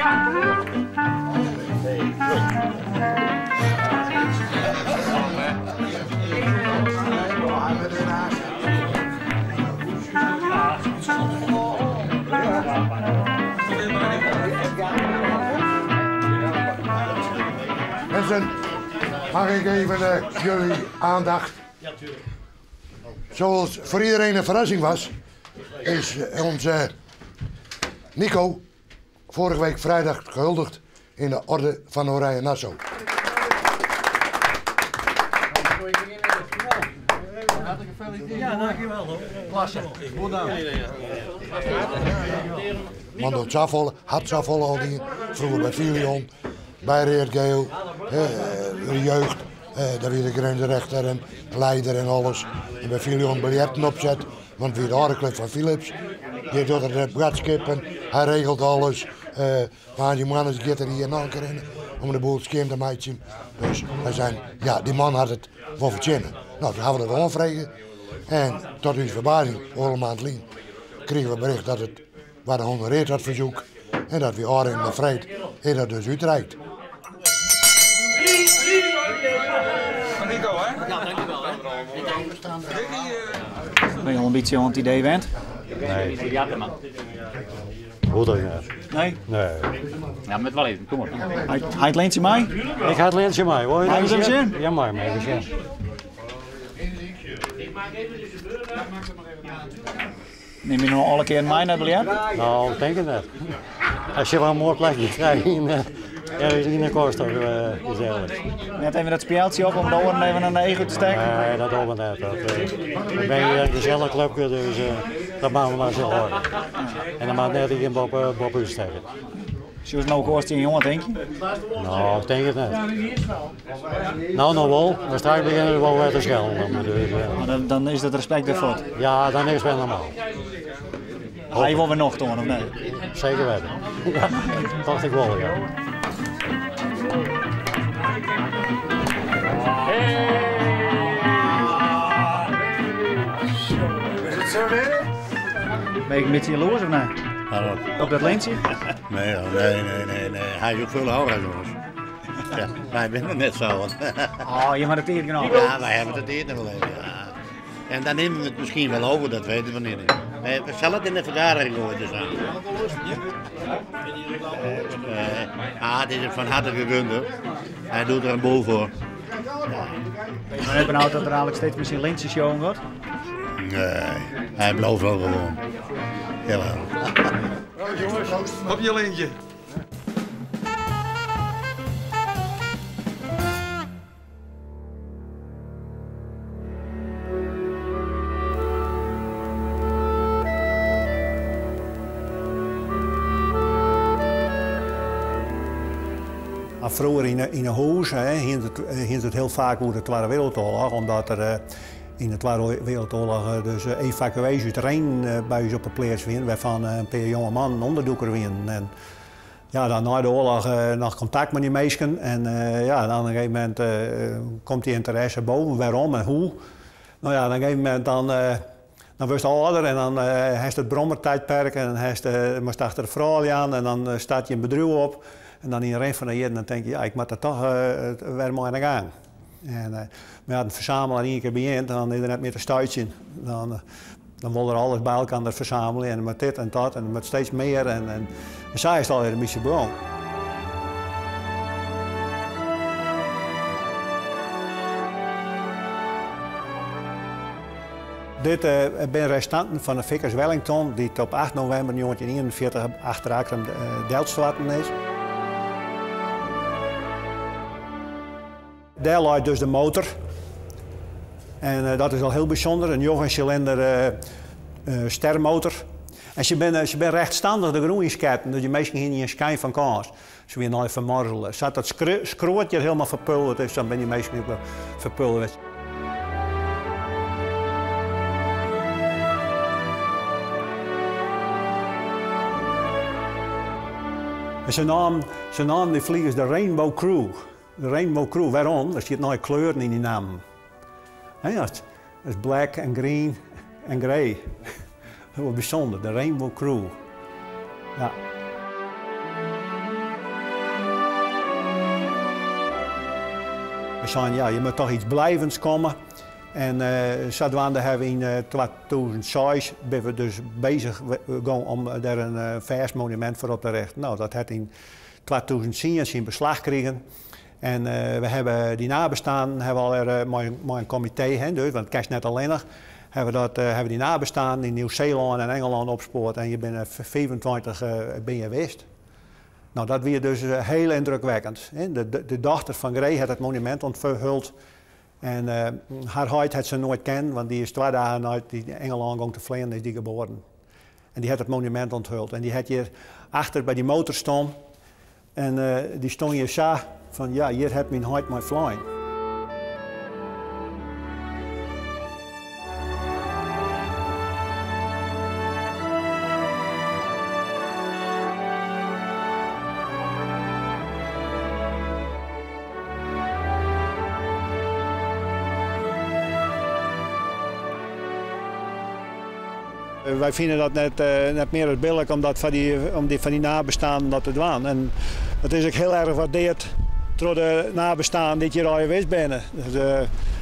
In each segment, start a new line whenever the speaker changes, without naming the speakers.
Mensen, mag ik even jullie aandacht? Zoals voor iedereen een verrassing was, is onze Nico vorige week vrijdag gehuldigd in de Orde van Oranje Nassau.
Ja, dankjewel hoor. Klasse. Goed dan.
Man doet zoveel, had zoveel al die, vroeger bij Filion, bij Reert Geel, de jeugd, daar weer de grensrechter en leider en alles. En bij Filion biljetten opzet, want wie de oude club van Philips, die doet er de boodschappen, hij regelt alles. Maar die man is gaat er hier nog een keer in om de boel scherm te maken. Dus wij zijn, ja, die man had het wel verzinnen. Nou, toen hebben we dat aanvregen. En tot onze verbazing, een maand lien, kregen we bericht dat het waar gehonoreerd had verzoek en dat we in de vreed en dat dus uitreikt.
Nico, hè?
Ja, dankjewel. Hè.
Ben je al een beetje aan het idee wend?
Nee. Hoe dan?
Nee?
Nee.
Ja, met wel even. Kom op.
Hij het lintje mij?
Ik ga het lintje mij. Wil je
Mag ik
dat
eens even
zien?
zien?
Ja, maar even zien.
Neem je nog alle keer mij naar het biljart?
Nou, ik denk het net. Als je wel een mooi plekje krijgt in, ergens in de kost of iets dergelijks.
Net even dat speeltje op om de oren even aan de ego te steken?
Nee, dat doen we net. Dat, ik ben hier een gezellig clubje, dus dat maken we maar zo horen. En dan maakt net in Bob, Bob uitsteken.
Zullen ze nou ook een jongen, denk je?
Nou, ik denk het net. Nou, nog wel. Maar straks beginnen we wel weer te schelden. Dus,
Maar dan, dan is dat respect ervoor.
ja, dan is het weer normaal.
Ga je wel weer nog tonen, of nee?
Zeker weten. Ja, dacht ik wel, ja.
Is het zo weer?
Ben ik een beetje jaloers of nee?
Waarom?
Op dat lintje?
Nee, hoor, nee, nee, nee, nee. Hij is ook veel ouder dan ons. Ja, wij zijn er net zo.
Oh, je hebt het hier genomen.
Ja, wij hebben het eerder wel even. Ja. En dan nemen we het misschien wel over, dat weten we niet. We zullen het in de vergadering gooien dus aan. Het is een van harte gegund hoor. Hij doet er een boel voor.
Ben je maar benauwd dat er eigenlijk steeds meer zijn lintjes show wordt?
Nee, hij belooft wel gewoon. Jawel.
Jongens, op je lintje.
Maar vroeger in een huis, hè, hing het heel vaak over de Tweede Wereldoorlog, omdat er in de Tweede Wereldoorlog dus evacuees uit Rijn bij ons op de plaats waren, waarvan een paar jonge mannen onderdoeker waren. En ja, dan na de oorlog nog contact met die mensen en ja, dan op een gegeven moment komt die interesse boven, waarom en hoe. Nou ja, op een gegeven moment dan word je ouder en dan heeft het brommertijdperk en dan moest achter de vrouw aan en dan staat je een bedrijf op. En dan in de ren van de jaren, dan denk je, ja, ik moet er toch weer maar aan de gang. En maar ja, een verzamelaar één keer begint, dan is er net meer te stuitje. Dan wil er alles bij elkaar verzamelen en met dit en dat en met steeds meer. En zij is alweer een beetje begonnen. Dit zijn restanten van de Vickers Wellington die op 8 november 1941 achter Akkrum Delftswatten is. Daar ligt dus de motor. En dat is al heel bijzonder, een 9-cilinder stermotor. En ze zijn rechtstandig de groen insketten, dus die meesten hier niet een schijn van kans. Ze weer nooit vermorzelen. Zat dat skrootje helemaal verpulverd is, dan ben je meestal niet meer verpulverd. En ze namen die vliegers de Rainbow Crew. De Rainbow Crew, waarom? Er zit nooit kleuren in die naam. Hè, dat is black en green en grey. Dat is wel bijzonder, de Rainbow Crew. Ja. We seinen, ja, hjir moat toch iets blijvends komme. En sadwaande hawwe we yn 2006 binne we dus bezich gong om dêr in fêst monumint foar op te richten. No, dat hat yn 2010 syn beslach krigen. En we hawwe dy nabestaanden hawwe allegear mei in komitee, hè, dus, want it kinst net allinnich, hawwe dat, hawwe dy nabestaanden yn Nieuw-Seelân en Engelân opspoard en hjir binne 25 binne hjir west. No, dat wie dus heel indrukwekkend. De, de dochter fan Gré hat it monumint ûnthuld en har heit hat se noait kend, want dy is twa dagen nei't dy Engelân gong te fleanen is dy geboren. En dy hat it monumint ûnthuld. En dy hat hjir achter by dy motor stien en dy stong hjir sa fan ja, hjir hat myn heit mei flein. Wy fine dat net, net mear as billik om dat foar dy, om dy, foar dy nabestaanden dat te dwaan. En it is ek hiel erch waardeard troch de nabestaanden dy't hjir allegear west binne. Dus,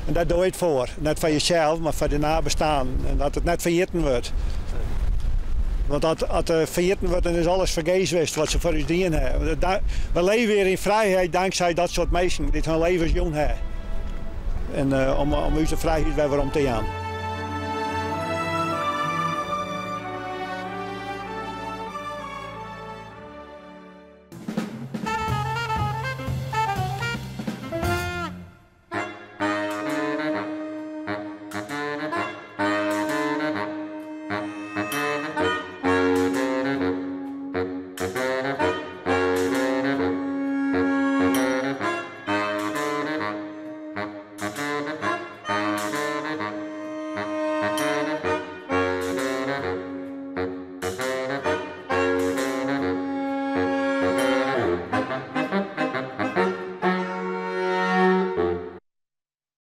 en dêr doch je it foar. Net foar jesels, mar foar de nabestaanden. En dat it net ferjitten wurdt. Want as, as it ferjitten wurdt, dan is alles fergees west wat se foar ús dien hawwe. We leve hjir yn frijheid tanksij dat soart minsken dy't har levens jûn hawwe. En om, om ús de frijheid wer werom te jaan.